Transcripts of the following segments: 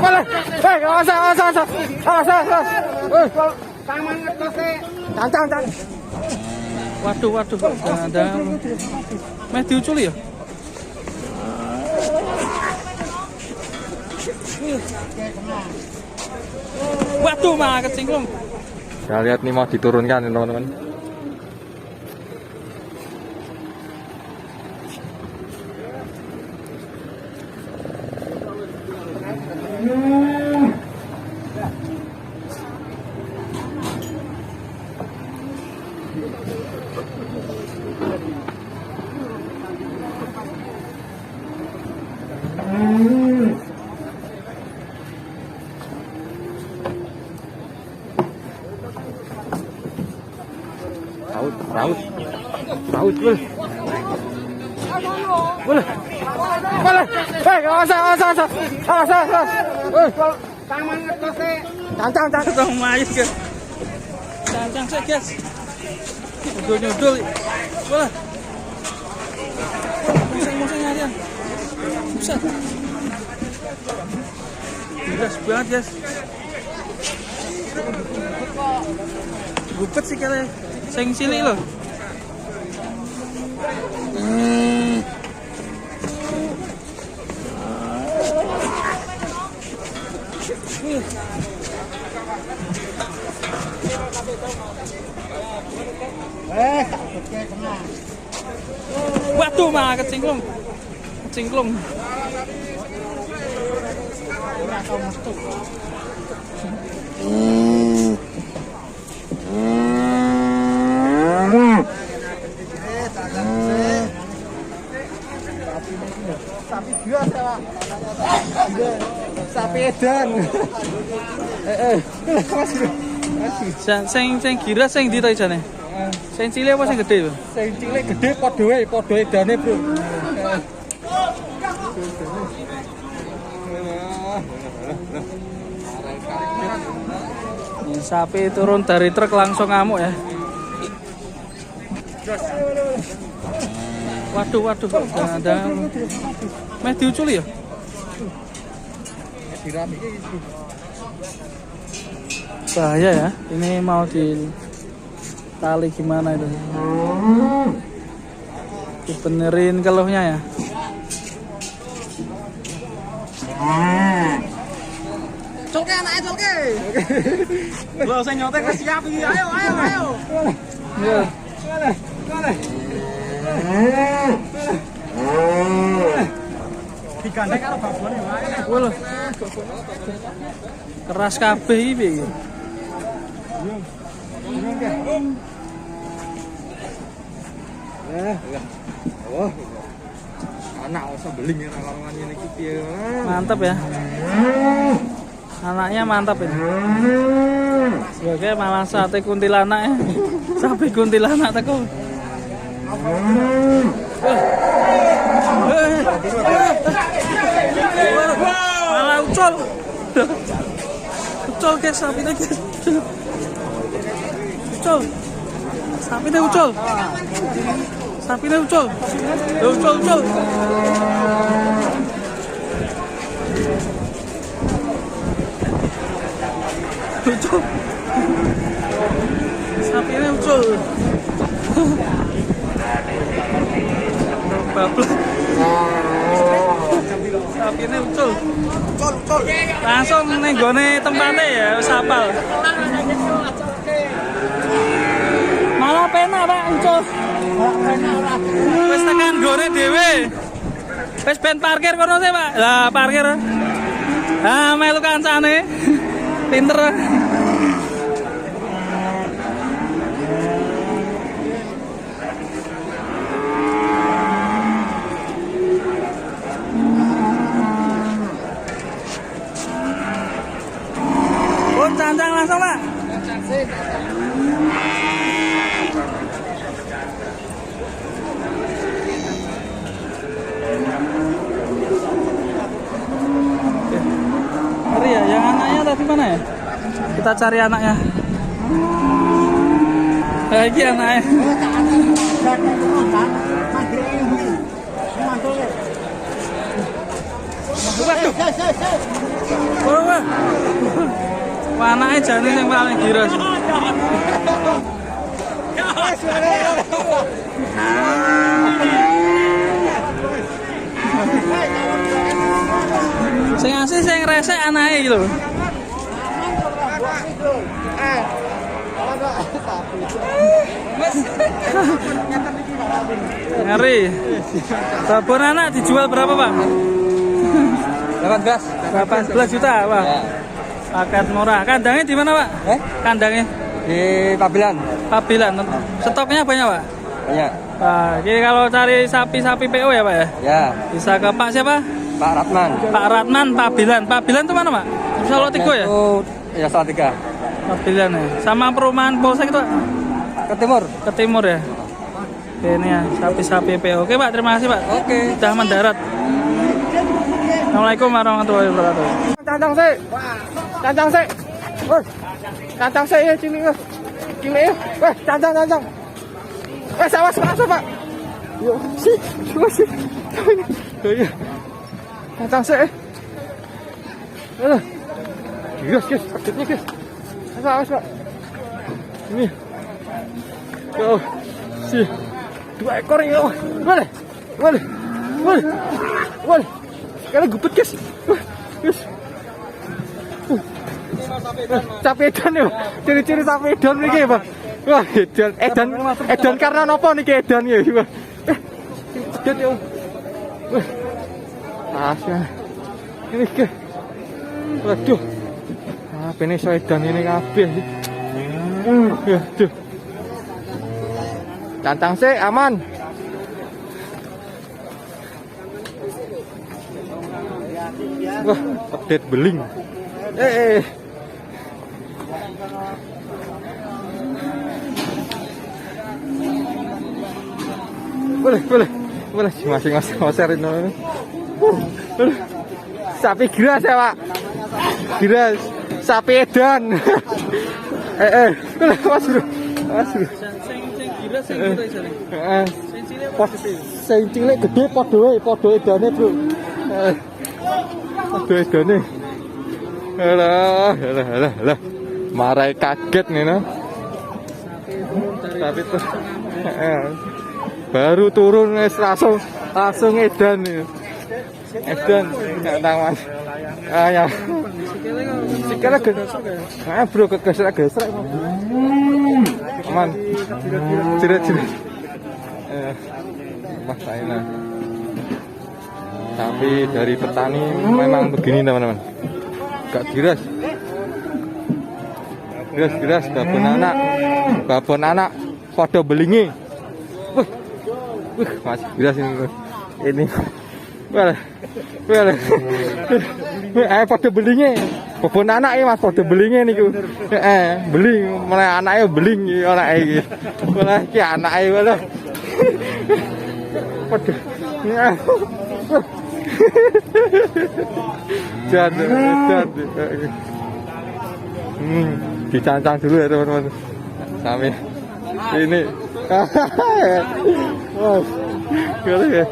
Boleh. Eh, awas, awas, awas. Awas, awas. Eh, cancang, cancang. Waduh, waduh, ada meh diuculi ya? Waduh, malah kecingklung. Kita lihat nih mau diturunkan nih, teman-teman. Raut, raut, raut, boleh. Boleh. Boleh. Eh, awas, awas, awas. Awas, awas. Eh, cancang, cancang. Ketemu mayit, guys. Cancang sih, guys. Nyudul-nyudul. Wah. Museng-museng aja. Buset. Deras banget, guys. Gupet sih kali. Sing cilik loh. Waduh, malah kecingklung. Kecingklung. Sapi biasa, Pak. Sapi edan. Eh, eh. Sing sing gira sing ndi to jane? Sing cilik apa sing gede? Bang? Sing cilik gede padha wae, padha edane, Bro. Ini sapi turun dari truk langsung ngamuk ya. Waduh, waduh, ada meh diuculi ya? Bahaya ya, ini mau di tali gimana itu? Dibenerin keluhnya ya. Colke anake colke. Lho sing nyotek wis siap iki. Ayo, ayo, ayo. Iya. Mana? Mana? Digandeng karo babone wae. Walah. Keras kabeh iki piye iki? Eh, lah. Oh. Anak usah beling ya lawangan ini iki piye. Mantap ya. Anaknya mantap ini. Sebagai malah sate kuntilanak ya. Sapi kuntilanak teko. Malah ucul. Ucul guys, sapinya guys. Ucul. Sapinya ucul. Sapinya ucul. Ucul, ucul. Ucul. Sapinya ucul. Bablas. Sapinya ucul. Ucul, ucul. Langsung ning gone tempate ya wis apal. Malah penak Pak ucul. Wis tekan gone dhewe. Wis ben parkir kono sih Pak. Lah parkir. Ah melu kancane. Pinter. Pun cancang langsung Pak. Ngeri ya, yang anaknya tadi mana ya? Kita cari anaknya. Nah, ini anaknya. Waduh. Anake jane sing paling giras. Sing asli sing resek anake iki lho. Ngeri. Babon anak dijual berapa, Pak? 18 juta, Pak. Ya. Paket murah. Kandangnya di mana, Pak? Kandangnya Di Pabilan. Pabilan. Stoknya banyak, Pak? Banyak. Nah, jadi kalau cari sapi-sapi PO ya, Pak ya? Ya, Bisa ke Pak siapa? Pak Ratman. Pak Ratman Pabilan. Pabilan itu mana, Pak? Salatiga ya? Itu ya Salatiga. Pabilan ya. Sama perumahan Polsek itu, Pak? Ke timur. Ke timur ya. Oke, ini ya sapi-sapi PO. Oke, Pak, terima kasih, Pak. Oke. Sudah mendarat. Assalamualaikum warahmatullahi wabarakatuh. Cancang sik. Cancang sik. Woi. Cancang sik ya cilik. Cilik. Weh, cancang cancang. Wes awas awas, Pak. Yo, si, si. Iya. Cancang sik. Aduh. Guys, guys, pedetnya, guys. Awas, awas, Pak. Ini. Yo, si. 2 ekor ini. Boleh. Boleh. Boleh. Boleh. Sekarang gupet, guys. Guys. Sapi edan ya. Ciri-ciri sapi edan niki, Pak. Wah, edan, edan, edan karena nopo niki edan ya. Pedet ya. Wah. Asya. Ini ke. Waduh. Ah, pene iso edan ini kabeh. Waduh. Cantang sih aman. Wah, pedet beling. Boleh, boleh. Boleh masing-masing ini. Sapi giras ya, Pak. Giras, sapi edan. Boleh, Mas Bro. Mas Bro. Sing giras sing gede jane. Heeh. Sing cilik Sing cilik gede padha wae, padha edane, Bro. Padha edane. Alah, alah, alah, alah. Marai kaget nih, no. Sapi tuh. Baru turun wis langsung edan nih. Edan tangan. Ah ya. Sikile gede. Ah bro kegesrek-gesrek. Aman. Cirit-cirit. Mas Saina. Tapi dari petani memang begini, teman-teman. Gak giras. Giras-giras babon anak. Babon anak padha belinge. Wih. Wih, masih giras ini. Ini. Wah. Wah. Padha belinge. Babon anak iki Mas padha belinge niku. Heeh, beling, mulai anake beling iki anake iki. Mulai iki anake walah. Padha. Jan, jan. Dicancang dulu ya teman-teman. Sami. Ini. Wah. Gimana ya?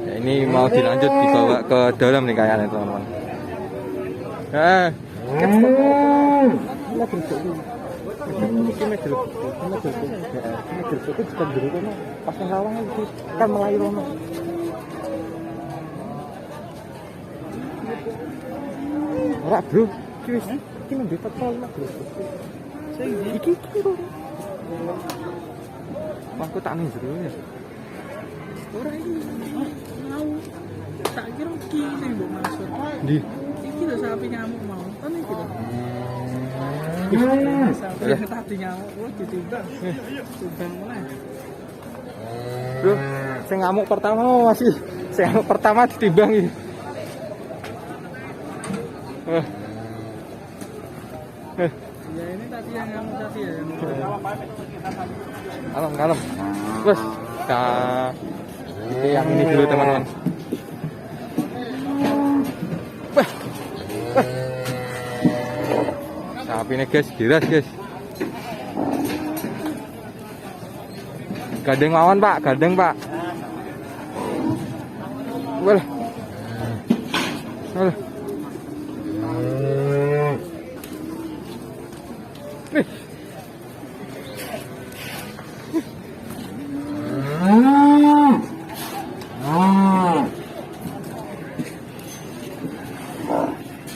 Ya, ini mau dilanjut dibawa ke dalam nih kayaknya teman-teman. Ora bro, iki wis iki nembe teko 5 bro. Iki iki lho. Wah, aku tak ning jero ya. Ora iki. Mau. Tak kira iki sing mbok maksud. Ndi? Iki lho sapi ngamuk mau. Kan iki lho. Sapi tadi ngamuk, wah ditimbang. Timbang meneh. Bro, sing ngamuk pertama masih sing ngamuk pertama ditimbang iki. Ya ini tadi yang ngamuk tadi ya. Kalem, kalem. Terus, nah, ini yang ini dulu teman-teman. Wah, wah. Sapi ini guys, giras guys. Gandeng mawon Pak, gandeng Pak. Boleh. Boleh. Wih.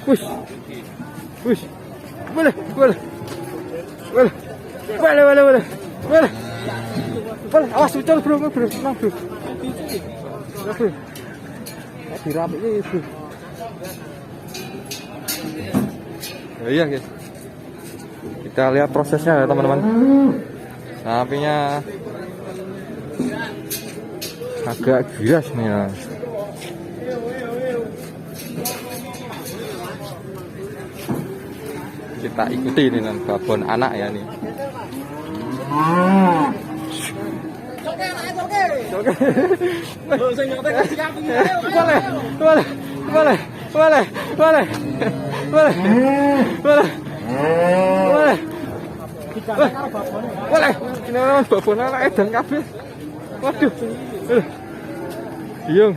Wih. Wih. Boleh, boleh. Boleh. Boleh, boleh, boleh. Boleh. Boleh, awas ucul bro, bro, tenang bro. Tenang bro. Dirapiki bro. Oh, iya guys. Kita lihat prosesnya ya teman-teman. Sapinya agak giras nih ya. Kita ikuti ini nih, babon anak ya nih. Boleh, boleh, boleh, boleh, boleh, boleh, boleh, boleh, boleh. Ini orang babon anak edan kabeh. Waduh. Bingung,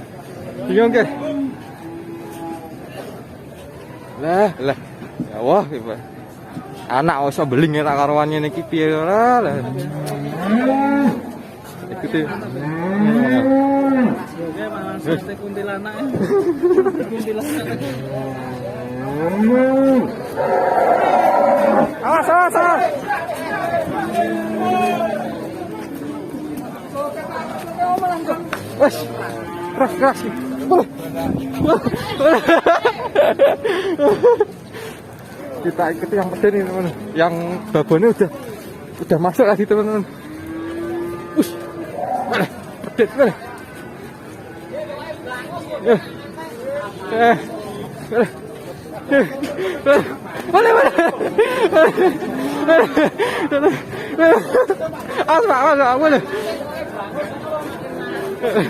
bingung ke. Lah, lah. Ya wah, anak iso beling ora karuan ngene iki piye ora lah. Ikuti. Kuntilanak. Kuntilanak. Awas, awas, awas. Wes, keras, keras. Kita ikuti yang peden ini teman-teman. Yang babonnya udah masuk lagi teman-teman. Us, boleh, pedet, boleh. Boleh. Boleh, boleh. Boleh. Awas, Pak, awas, Pak, boleh. Boleh.